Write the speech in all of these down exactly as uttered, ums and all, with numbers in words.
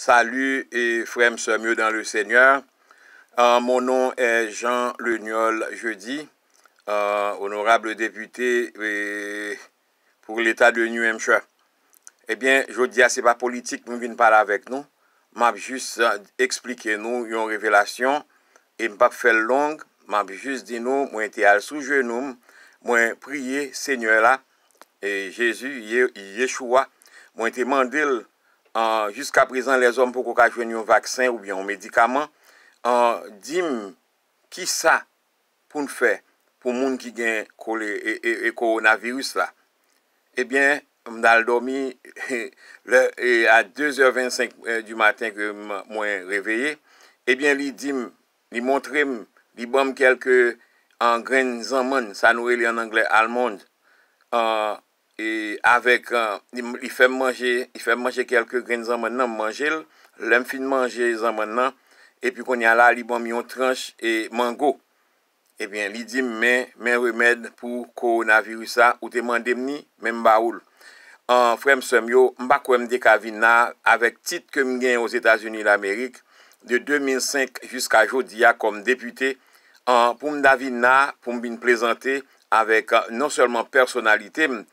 Salut et frères et sœurs dans le Seigneur. Euh, mon nom est Jean Leniol Jeudi, euh, honorable député euh, pour l'État de New Hampshire. Ebyen, jodi a se pa politik m vin pale avèk nou. M ap jis euh, eksplike nou yon revelasyon e m p ap fè l long. M ap jis di nou, mwen te al sou jenou m, mwen priye Senyè la, e Jezi, Ye- Yeshua, mwen te mande l, euh, jiska prezan lèzòm poko ka jwenn yon vaksen oubyen yon medikaman, euh, di m kisa pou n fè pou moun ki gen kole, e, e, e kowonaviris la. Ebyen, m t al dòmi lè, e, a de zè vennsenk di maten ke m- mwen reveye. Ebyen, li di m, li montre m, li ban m kèlke an grenn zanmann, sa nou rele an anglè almond, an, e avèk, an, li, li fè m manje, li fè m manje kèlke grenn zanmann nan, m manje l. Lè m fin manje zanmann nan, epi kounye a la, li ban m yon tranch e mango. Ebyen, li di m, men, men remèd pou kowonaviris la, ou te mande m ni, men m ba ou l. An, frè m, sè m yo, m pa kwè m te ka vin la avèk tit ke m genyen Ozetazini Damerik, de de mil senk jiska jodi a kòm depite, an, pou m ta vin la, pou m vin prezante avèk, an, non sèlman pèsonalite m,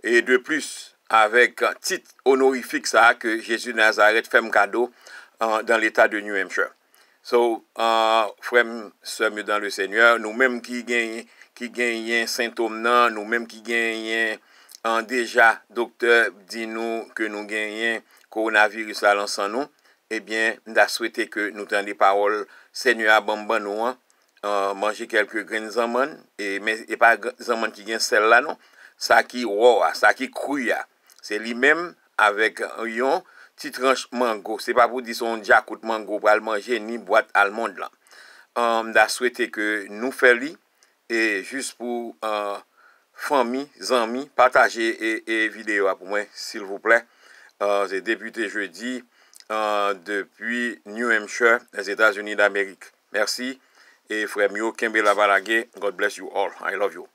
e de plis, avèk, an, tit onorifik sa a ke Jezi Nazarèt fè m kado, an, dans l'État de New Hampshire. So, an, frè m, sè m yo dans le Seigneur, nou menm ki genyen, ki genyen sentòm nan, nou menm ki genyen, an, deja, doktè di nou ke nou genyen kowonaviris la nan san nou, ebyen, m ta swete ke nou tande pawòl Senyè a ban m ban nou an, an, manje kèlke grenn zanmann, e, men e pa gr- zanmann ki gen sèl la non, sa ki wo a, sa ki kri a. Se li menm avèk yon ti tranch mango. Se pa pou di se yon djakout mango ou pral manje, ni bwat almond lan. An, m ta swete ke nou fè li, e jis pou, an, fanmi, zanmi, pataje e, e videyo a pou mwen, silvouplè. An, se Depite Jedi, an, depi New Hampshire, Lèzetazini Damerik. Mèsi. E frè m yo, kenbe la pa lage. God bless you all. I love you.